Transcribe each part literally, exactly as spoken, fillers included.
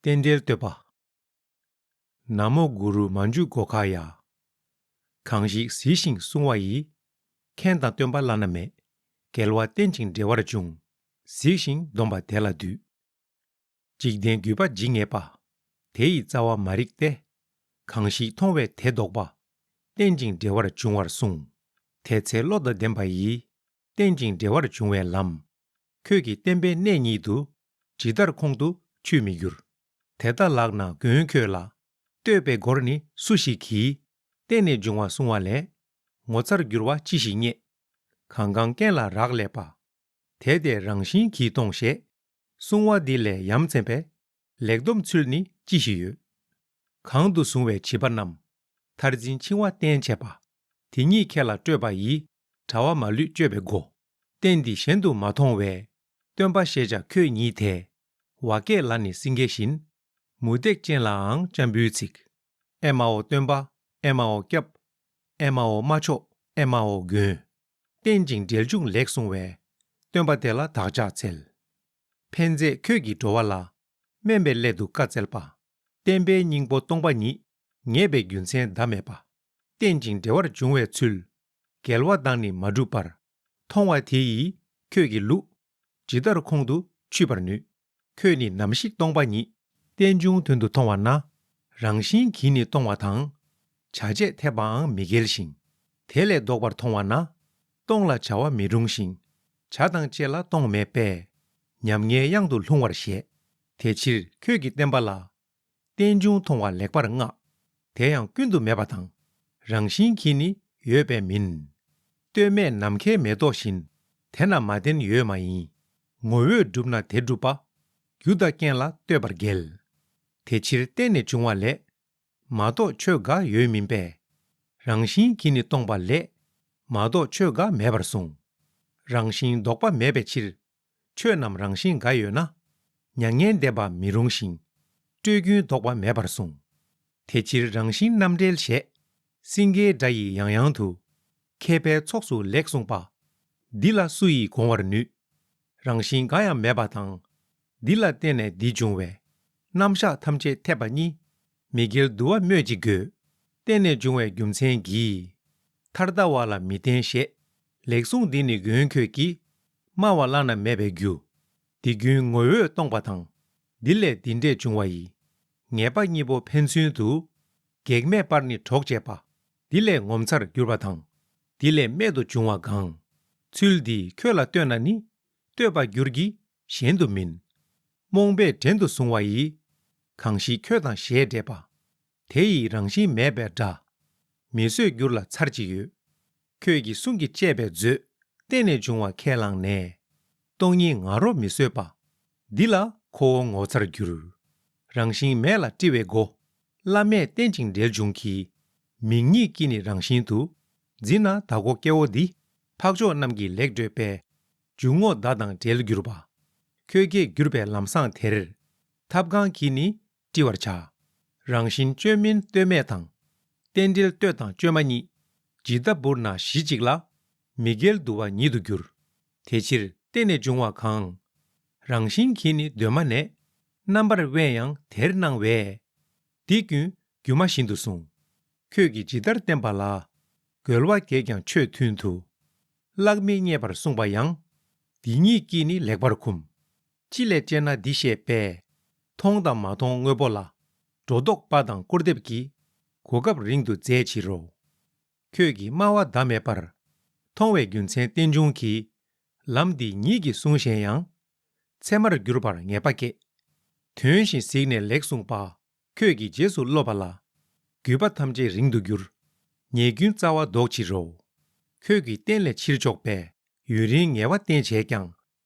རྟེན་འབྲེལ་བསྟོད་པ། ན་མོ་གུ་རུ་མཉྫུ་གྷོ་ཥཱ་ཡ། གང་ཞིག་གཟིགས་ཤིང་བསྲུང་བ་ཡིས། མཁན་དང་སྟོན་པ་བླ་ན་མེད། རྒྱལ་བ་རྟེན་ཅིང་འབྲེལ་བར་འབྱུང་། གཟིགས་ཤིང་འདོམས་པ་དེ་ལ་འདུད། འཇིག་རྟེན་རྒུད་པ་ཇི་སྙེད་པ། དེ་ཡི་རྩ་བ་མ་རིག་སྟེ། གང་ཞིག་མཐོང་བས་དེ་བཟློག་པ། རྟེན་ཅིང་འབྲེལ་བར་འབྱུང་བར་གསུངས། དེ་ཚེ་བློ་དང་ལྡན་པ་ཡིས། རྟེན་ཅིང་འབྲེལ་བར་འབྱུང་བའི་ལམ། ཁྱོད་ཀྱི་བསྟན་པའི་གནད་ཉིད་དུ། ཇི་ལྟར་ཁོང་དུ་ཆུད་མི་འགྱུར། དེ་ལྟ་ལགས་ན་མགོན་ཁྱོད་ལ། བསྟོད་པའི་སྒོར་ནི་སུ་ཞིག་གིས། རྟེན་ནས་འབྱུང་བ་བསྲུང་བ་ལས། ངོ་མཚར་འགྱུར་བ་ཅི་ཞིག་རྙེད། གང་གང་རྐྱེན་ལ་རག་ལས་པ། དེ་དེ་རང་བཞིན་གྱིས་སྟོང་ཞེས། བསྲུང་བ་འདི་ལས་ཡ་མཚན་པའི། ལེགས་སྡོམ་ཚུལ་ནི་ཅི་ཞིག་ཡོད། གང་དུ་བཟུང་བའི་བྱིས་པ་རྣམས། མཐར་འཛིན་འཆིང་བ་བསྟེན་བྱེད་པ། དེ་ཉིད་ཁྱེད་ལ་སྤྲོད་པ་ཡིས། དྲ་བ་མ་ལུས་གཅོད་པའི་སྒོ། རྟེན་འདི་གཞན་དུ་མ་མཐོང་བས། སྟོན་པ་ཤེས་བྱ་ཁྱོད་ཉིད་དེ། ཝ་ཀྱེ་ལ་ནི་སེང་གེ་བཞིན། མུ་སྟེགས་ཅན་ལའང་སྤྱན་འབུལ་ཚིག། ཨེ་མའོ་སྟོན་པ། ཨེ་མའོ་སྐྱབས། ཨེ་མའོ་མ་མཆོག་ཨེ་མའོ་མགོན། རྟེན་ཅིང་འབྲེལ་འབྱུང་ལེགས་གསུང་བས། སྟོན་པ་དེ་ལ་བདག་ཅག་འཚལ། ཕན་མཛད་ཁྱོད་ཀྱིས་འགྲོ་བ་ལ། སྨན་པའི་སླད་དུ་བཀའ་སྩལ་པ། བསྟན་པའི་སྙིང་པོ་སྟོང་པ་ཉིད། ངེས་པའི་རྒྱུ་མཚན་ཟླ་མེད་པ། རྟེན་ཅིང་འབྲེལ་བར་འབྱུང་བའི་ཚུལ། རྒྱལ་བ་དང་ནི་མ་གྲུབ་པར། མཐོང་བ་དེ་ཡིས་ཁྱོད་ཀྱི་ལུགས། ཇི་ལྟར་ཁོང་དུ་ཆུད་པར་ནུས། ཁྱོད་ནི་ནམ་ཞིག་སྟོང་པ་ཉིད། རྟེན་འབྱུང་དོན་དུ་མཐོང་བ་ན། རང་བཞིན་གྱིས་ནི་སྟོང་བ་དང་། བྱ་བྱེད་འཐད་པའང་མི་འགལ་ཞིང་། དེ་ལས་ལྡོག་པར་མཐོང་བ་ན། སྟོང་ལ་བྱ་བ་མི་རུང་ཞིང་། བྱ་དང་བཅས་ལ་སྟོང་མེད་པས། ཉམ་ངའི་གཡང་དུ་ལྷུང་བར་བཞེད། དེ་ཕྱིར་ཁྱོད་ཀྱི་བསྟན་པ་ལ། རྟེན་འབྱུང་མཐོང་བ་ལེགས་པར་བསྔགས། དེ་ཡང་ཀུན་ཏུ་མེད་པ་དང་། རང་བཞིན་གྱིས་ནི་ཡོད་པས་མིན། ལྟོས་མེད་ནམ་མཁའི་མེ་ཏོག་བཞིན། དེ་ན་མ་བརྟེན་ཡོད་མ་ཡིན། ངོ་བོས་གྲུབ་ན་དེ་གྲུབ་པ། རྒྱུ་དང་རྐྱེན་ལ་ལྟོས་པར་འགལ། དེ་ཕྱིར་རྟེན་ནས་འབྱུང་བ་ལས། མ་གཏོགས་ཆོས་འགའ་ཡོད་མིན་པས། རང་བཞིན་གྱིས་ནི་སྟོང་པ་ལས། མ་གཏོགས་ཆོས་འགའ་མེད་པར་གསུངས། རང་བཞིན་ལྡོག་པ་མེད་པའི་ཕྱིར། ཆོས་རྣམས་རང་བཞིན་འགའ་ཡོད་ན། མྱ་ངན་འདས་པ་མི་རུང་ཞིང་། སྤྲོས་ཀུན་ལྡོག་པ་མེད་པར་གསུངས། དེ་ཕྱིར་རང་བཞིན་རྣམ་འགྲེལ་ཞེས། སེང་གེའི་སྒྲ་ཡིས་ཡང་ཡང་དུ། མཁས་པའི་ཚོགས་སུ་ལེགས་གསུངས་པ། འདི་ལ་སུ་ཡིས་དགོངས་པར་ནུས། རང་བཞིན་འགའ་ཡང་མེད་པ་དང་། འདི་ལ་བརྟེན་ནས་འདི་འབྱུང་བའི། རྣམ་གཞག་ཐམས་ཅད་འཐད་པ་གཉིས། མི་འགལ་འདུ་བ་སྨོས་ཅི་དགོས། བརྟེན་ནས་འབྱུང་བའི་རྒྱུ་མཚན་གྱིས། མཐར་ལྟ་བ་ལ་མི་བརྟེན་ཞེས། ལེགས་གསུངས་འདི་ནི་མགོན་ཁྱོད་ཀྱིས། སྨྲ་བ་བླ་ན་མེད་པའི་རྒྱུ། འདི་ཀུན་ངོ་བོས་སྟོང་པ་དང་། འདི་ལས་འདི་འདྲས་འབྱུང་བ་ཡི། ངེས་པ་གཉིས་པོ་ཕན་ཚུན་དུ། གེགས་མེད་པར་ནི་གྲོགས་བྱེད་པ། འདི་ལས་ངོ་མཚར་གྱུར་པ་དང་། འདི་ལས་རྨད་དུ་བྱུང་བ་གང་། ཚུལ་འདི་ཁྱོད་ལ་སྟོན་ན་ནི། བསྟོད་པར་འགྱུར་གྱི་གཞན་དུ་མིན། རྨོངས་པས་བྲན་དུ་བཟུང་བ་ཡི། གང་ཞིག་ཁྱོད་དང་ཞལ་འདྲེས་པ། དེ་ཡི་རང་བཞིན་མེད་པའི་དགྲ། མི་བཟོད་འགྱུར་ལ་ཚར་གཅིག་ཡོད། ཁྱོད་ཀྱི་གསུང་གིས་བཅད་པའི་མཛོད། བརྟེན་ནས་འབྱུང་བ་ཁས་བླངས་ནས། སྟོང་ཉིད་ང་རོ་མི་བཟོད་པ། འདི་ལ་ཁོ་བོ་ངོ་མཚར་འགྱུར། རང་བཞིན་མེད་ལ་དཀྲི་བའི་སྒོ། བླ་མེད་རྟེན་ཅིང་འབྲེལ་འབྱུང་གི། མིང་ཉིད་ཀྱིས་ནི་རང་བཞིན་དུ། འཛིན་ན་བདག་གོ་སྐྱེ་བོ་འདི། འཕགས་མཆོག་རྣམས་ཀྱིས་ལེགས་བགྲོད་པས། འཇུག་ངོགས་བརྡ་དང་འབྲེལ་གྱུར་པ། ཁྱོད་ཀྱིས་གྱུར་པའི་ལམ་བཟང་དེར། ཐབས་གང་གིས་ནི་དཀྲི་བར་བྱ། རང་བཞིན་བཅོས་མིན་ལྟོས་མེད་དང་། རྟེན་འབྲེལ་ལྟོས་དང་བཅོས་མ་གཉིས། ཇི་ལྟ་བུར་ན་གཞི་གཅིག་ལ། མི་འགལ་འདུ་བ་ཉིད་དུ་འགྱུར། དེ་ཕྱིར་བརྟེན་ནས་འབྱུང་བ་གང་། རང་བཞིན་གྱིས་ནི་གདོད་མ་ནས། རྣམ་པར་དབེན་ཡང་དེར་སྣང་བས། འདི་ཀུན་སྒྱུ་མ་བཞིན་དུ་གསུངས། ཁྱོད་ཀྱིས་ཇི་ལྟར་བསྟན་པ་ལ། རྒོལ་བ་བགེགས་ཀྱང་ཆོས་མཐུན་དུ། གླགས་མི་རྙེད་པར་གསུངས་པ་ཡང་། འདི་ཉིད་ཀྱིས་ནི་ལེགས་པར་ཁུམས། ཅི་ལས་དཔྱད་ན་འདི་ཤེས་པས། མཐོང་དང་མ་མཐོང་དངོས་པོ་ལ། སྒྲོ་འདོགས་པ་དང་སྐུར་འདེབས་ཀྱིས། གོ་སྐབས་རིང་དུ་མཛད་ཕྱིར་རོ། ཁྱོད་ཀྱིས་སྨྲ་བ་བརྡ་མེད་པར། མཐོང་བའི་རྒྱུ་མཚན་རྟེན་འབྱུང་གིས། ལམ་འདི་ཉིད་ཀྱིས་བསྲུང་ཞན་ཡང་། ཚད་མར་གྱུར་པར་ངེས་པ་སྐྱེ། དོན་བཞིན་གཟིགས་ནས་ལེགས་གསུངས་པ། ཁྱོད་ཀྱིས་རྗེས་སུ་སློབ་པ་ལ། རྒུད་པ་ཐམས་ཅད་རིང་དུ་འགྱུར། ཉེས་ཀུན་རྩ་བ་བཟློག་ཕྱིར་རོ། ཁྱོད་ཀྱིས་བསྟན་ལས་ཕྱིར་ཕྱོགས་པས། ཡུན་རིང་ངལ་བ་བསྟེན་བྱས་ཀྱང་།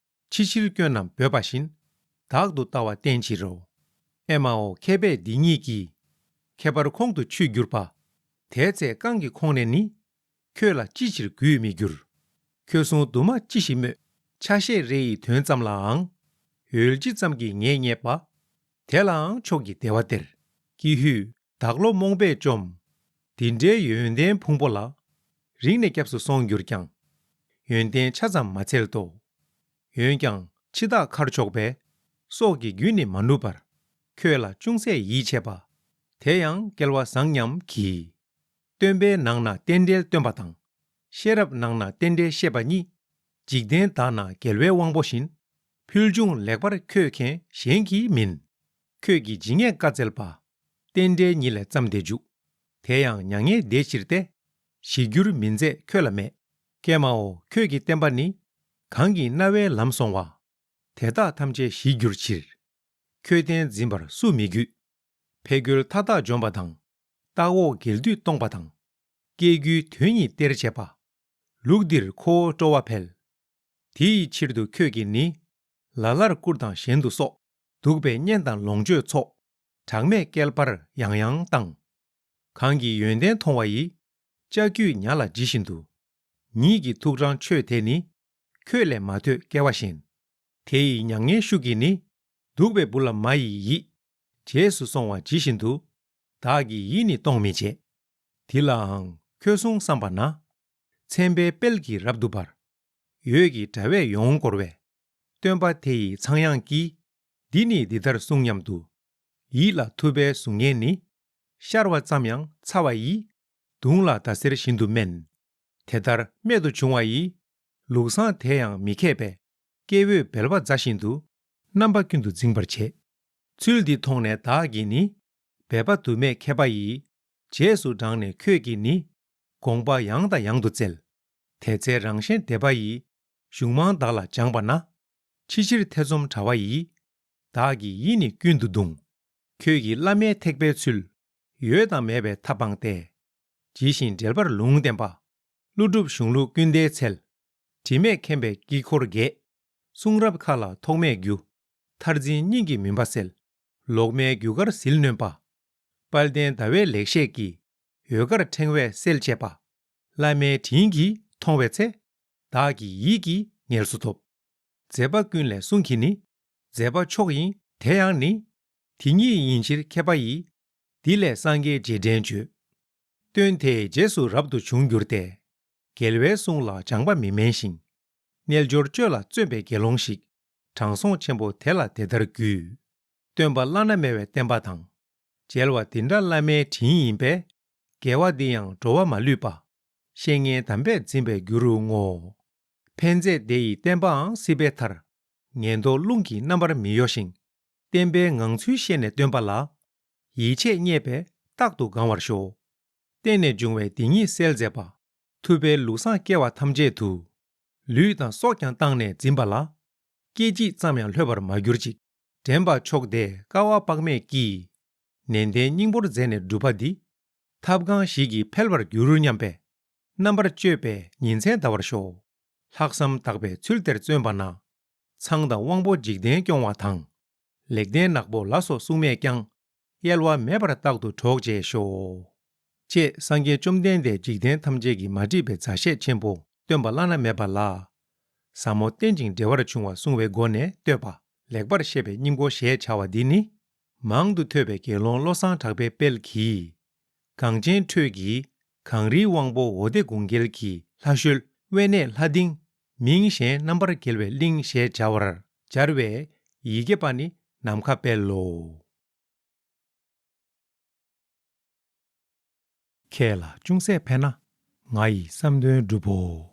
ཕྱི་ཕྱིར་སྐྱོན་རྣམས་འབོད་པ་བཞིན། བདག་ཏུ་ལྟ་བ་བསྟེན་ཕྱིར་རོ། ཨེ་མའོ་མཁས་པས་འདི་ཉིད་ཀྱིས། ཁྱད་པར་ཁོང་དུ་ཆུད་གྱུར་པ། དེ་ཚེ་རྐང་གི་ཁོང་ནས་ནི། ཁྱོད་ལ་ཅི་ཕྱིར་གུས་མི་འགྱུར། ཁྱོད་གསུང་དུ་མ་ཅི་ཞིག་སྨོས། ཆ་ཤས་རེ་ཡི་དོན་ཙམ་ལའང་། འོལ་སྤྱི་ཙམ་གྱིས་ངེས་རྙེད་པ། དེ་ལའང་མཆོག་གི་བདེ་བ་སྟེར། ཀྱི་ཧུད། བདག་བློ་རྨོངས་པས་བཅོམ། འདི་འདྲའི་ཡོན་ཏན་ཕུང་པོ་ལ། རིང་ནས་སྐྱབས་སུ་སོང་གྱུར་ཀྱང་། ཡོན་ཏན་ཆ་ཙམ་མ་འཚལ་ཏོ། འོན་ཀྱང་འཆི་བདག་ཁར་ཕྱོགས་པས། སྲོག་གི་རྒྱུན་ནི་མ་ནུབ་པར། ཁྱོད་ལ་ཅུང་ཟད་ཡིད་ཆེས་པ། དེ་ཡང་སྐལ་བ་བཟང་སྙམ་གྱིས། སྟོན་པའི་ནང་ན་རྟེན་འབྲེལ་སྟོན་པ་དང་། ཤེས་རབ་ནང་ན་རྟེན་འབྲེལ་བཤད་པ་གཉིས། འཇིག་རྟེན་དག་ན་རྒྱལ་བའི་དབང་པོ་བཞིན། ཕུལ་བྱུང་ལེགས་པར་ཁྱོད་མཁྱེན་གཞན་གྱིས་མིན། ཁྱོད་ཀྱིས་ཇི་སྙེད་བཀའ་སྩལ་པ། རྟེན་འབྲེལ་ཉིད་ལས་བརྩམས་ཏེ་འཇུག་དེ་ཡང་མྱ་ངན་འདས་ཕྱིར་ཏེ། ཞི་འགྱུར་མི་མཛད་ཁྱོད་ལ་མེད། ཀྱེ་མའོ་ཁྱོད་ཀྱི་བསྟན་པ་ནི། གང་གིས་རྣ་བའི་ལམ་སོང་བ། དེ་དག་ཐམས་ཅད་ཞི་འགྱུར་ཕྱིར། ཁྱོད་བསྟན་འཛིན་པར་སུ་མི་རྒྱུད། ཕས་རྒོལ་མཐའ་དག་འཇོམས་པ་དང་། ལྟག་འོག་འགལ་འདུས་སྟོང་པ་དང་། སྐྱེ་རྒྱུའི་དོན་ཉིད་སྟེར་བྱེད་པ། ལུགས་འདིར་ཁོ་བོ་སྤྲོ་བ་འཕེལ། དེ་ཡི་ཕྱིར་དུ་ཁྱོད་ཀྱིས་ནི། ལ་ལར་བཀུར་དང་གཞན་དུ་གསོག་གདུག་པའི་གཉེན་དང་ལོངས་སྤྱོད་ཚོགས། གྲངས་མེད་བསྐལ་པར་ཡང་ཡང་བཏང་། གང་གིས་ཡོན་ཏན་མཐོང་བ་ཡི། ལྕགས་ཀྱུས་ཉ་ལ་ཇི་བཞིན་དུ། ཉིད་ཀྱི་ཐུགས་དྲང་ཆོས་དེ་ནི། ཁྱོད་ལས་མ་ཐོས་སྐལ་བ་གཞན། དེ་ཡི་མྱ་ངན་ཤུགས་ཀྱིས་ནི། གདུག་པའི་བུ་ལ་མ་ཡི་ཡིད། རྗེས་སུ་སོང་བ་ཇི་བཞིན་དུ། བདག་གིས་ཡིད་ནི་གཏོང་མི་བྱེད། དེ་ལའང་ཁྱོད་སྲུང་བསམ་པ་ན། མཚན་པའི་དཔལ་གྱིས་རབ་ཏུ་འབར། འོད་ཀྱི་དྲ་བས་ཡོངས་བསྐོར་བའི། སྟོན་པ་དེ་ཡི་ཚངས་དབྱངས་ཀྱིས། འདི་ནི་འདི་ལྟར་གསུང་སྙམ་དུ། ཡིད་ལ་ཐུབ་པའི་གཟུགས་བརྙན་ནི། ཤར་བ་ཙམ་ཡང་ཚ་བ་ཡི། དུང་ལ་ཟླ་ཟེར་བཞིན་དུ་དམན། དེ་ལྟར་རྨད་དུ་བྱུང་བ་ཡི། ལུགས་བཟང་དེ་ཡང་མི་མཁས་པས། སྐྱེ་བོས་སྦལ་པ་མཛའ་བཞིན་དུ། རྣམ་པ་ཀུན་ཏུ་འཛིང་བར་བྱེད། ཚུལ་འདི་མཐོང་ནས་བདག་གིས་ནི། སྦལ་པ་དུ་མས་མཁས་པ་ཡི། རྗེས་སུ་འབྲངས་ནས་ཁྱོད་ཀྱིས་ནི། དགོངས་པ་ཡང་དང་ཡང་དུ་བཙལ། དེ་ཚེ་རང་གཞན་དད་པ་ཡི། གཞུང་མང་བདག་ལ་སྦྱངས་པ་ན། ཕྱི་ཕྱིར་ཐེ་ཚོམ་བྲལ་བ་ཡི། བདག་གི་ཡིད་ནི་ཀུན་ཏུ་གདུང་། ཁྱོད་ཀྱིས་བླ་མའི་ཐེག་པའི་ཚུལ། ཡོད་དང་མེད་པའི་མཐའ་སྤངས་ཏེ། ཇི་བཞིན་འགྲེལ་པར་ལུང་བསྟན་པ། ཀླུ་སྒྲུབ་གཞུང་ལུགས་ཀུན་ལྡན་ཚལ། དྲི་མེད་མཁྱེན་པའི་དཀྱིལ་འཁོར་རྒྱས། གསུང་རབ་མཁའ་ལ་ཐོགས་མེད་རྒྱུ། མཐར་འཛིན་སྙིང་གི་མུན་པ་སེལ། ལོག་སྨྲའི་རྒྱུ་སྐར་ཟིལ་གནོན་པ། དཔལ་ལྡན་ཟླ་བའི་ལེགས་བཤད་ཀྱི། འོད་དཀར་ཕྲེང་བས་གསལ་བྱེད་པ། བླ་མའི་དྲིན་གྱིས་མཐོང་བའི་ཚེ། བདག་གི་ཡིད་ཀྱིས་ངལ་གསོ་ཐོབ། མཛད་པ་ཀུན་ལས་གསུང་གི་ནི། མཛད་པ་མཆོག་ཡིན་དེ་ཡང་ནི། དེ་ཉིད་ཡིན་ཕྱིར་མཁས་པ་ཡིས། འདི་ལས་སངས་རྒྱས་རྗེས་དྲན་བརྗོད། སྟོན་དེས་རྗེས་སུ་རབ་ཏུ་བྱུང་གྱུར་ཏེ། རྒྱལ་བའི་གསུང་ལ་སྦྱངས་པ་མི་དམན་ཞིང་། རྣལ་འབྱོར་སྤྱོད་ལ་བརྩོན་པའི་དགེ་སློང་ཞིག་དྲང་སྲོང་ཆེན་པོ་དེ་ལ་དེ་ལྟར་གུས། སྟོན་པ་བླ་ན་མེད་པའི་བསྟན་པ་དང་། མཇལ་བ་འདི་འདྲ་བླ་མའི་དྲིན་ཡིན་པས། དགེ་བ་འདི་ཡང་འགྲོ་བ་མ་ལུས་པ། བཤེས་གཉེན་དམ་པས་འཛིན་པའི་རྒྱུ་རུ་བསྔོ། ཕན་མཛད་དེ་ཡི་བསྟན་པའང་སྲིད་པའི་མཐར། ངན་རྟོག་རླུང་གིས་རྣམ་པར་མི་གཡོ་ཞིང་། བསྟན་པའི་ངང་ཚུལ་ཤེས་ནས་སྟོན་པ་ལ། ཡིད་ཆེས་རྙེད་པས་རྟག་ཏུ་གང་བར་ཤོག་བརྟེན་ནས་འབྱུང་བའི་དེ་ཉིད་གསལ་མཛད་པ། ཐུབ་པའི་ལུགས་བཟང་སྐྱེ་བ་ཐམས་ཅད་དུ། ལུས་དང་སྲོག་ཀྱང་བཏང་ནས་འཛིན་པ་ལ། སྐད་ཅིག་ཙམ་ཡང་ལྷོད་པར་མ་གྱུར་ཅིག་དྲན་པ་མཆོག་དེས་དཀའ་བ་དཔག་མེད་ཀྱིས། ནན་ཏན་སྙིང་པོར་མཛད་ནས་སྒྲུབ་པ་འདི། ཐབས་གང་ཞིག་གིས་འཕེལ་བར་འགྱུར་སྙམ་པས། རྣམ་པར་དཔྱོད་པས་ཉིན་མཚན་འདའ་བར་ཤོག་ལྷག་བསམ་དག་པས་ཚུལ་དེར་བརྩོན་པ་ན། ཚངས་དང་དབང་པོ་འཇིག་རྟེན་སྐྱོང་བ་དང་། ལེགས་ལྡན་ནག་པོ་ལ་སོགས་སྲུང་མས་ཀྱང་། གཡེལ་བ་མེད་པར་རྟག་ཏུ་གྲོགས་བྱེད་ཤོག་ཅེས་སངས་རྒྱས་བཅོམ་ལྡན་འདས་འཇིག་རྟེན་ཐམས་ཅད་ཀྱི་མ་འདྲིས་པའི་མཛའ་བཤེས་ཆེན་པོ་སྟོན་པ་བླ་ན་མེད་པ་ལ། ཟབ་མོ་རྟེན་ཅིང་འབྲེལ་བར་འབྱུང་བ་གསུང་བའི་སྒོ་ནས་བསྟོད་པ། ལེགས་པར་བཤད་པའི་སྙིང་པོ་ཞེས་བྱ་བ་འདི་ནི། མང་དུ་ཐོས་པའི་དགེ་སློང་བློ་བཟང་གྲགས་པའི་དཔལ་གྱིས། གངས་ཅན་ཁྲོད་ཀྱི་གངས་རིའི་དབང་པོ་འོ་དེ་དགུང་རྒྱལ་གྱི་ལྷ་བཤོལ་དབེན་གནས་ལྷ་ལྡིང་མིང་གཞན་རྣམ་པར་རྒྱལ་བའི་གླིང་ཞེས་བྱ་བར་སྦྱར་བའི་ཡི་གེ་པ་ནི་ནམ་མཁའ་དཔལ་ལོ། ཁྱེད་ལ་ཅུང་ཟད་ཕན་ན་ང་ཡི་བསམ་དོན་འགྲུབ་བོ།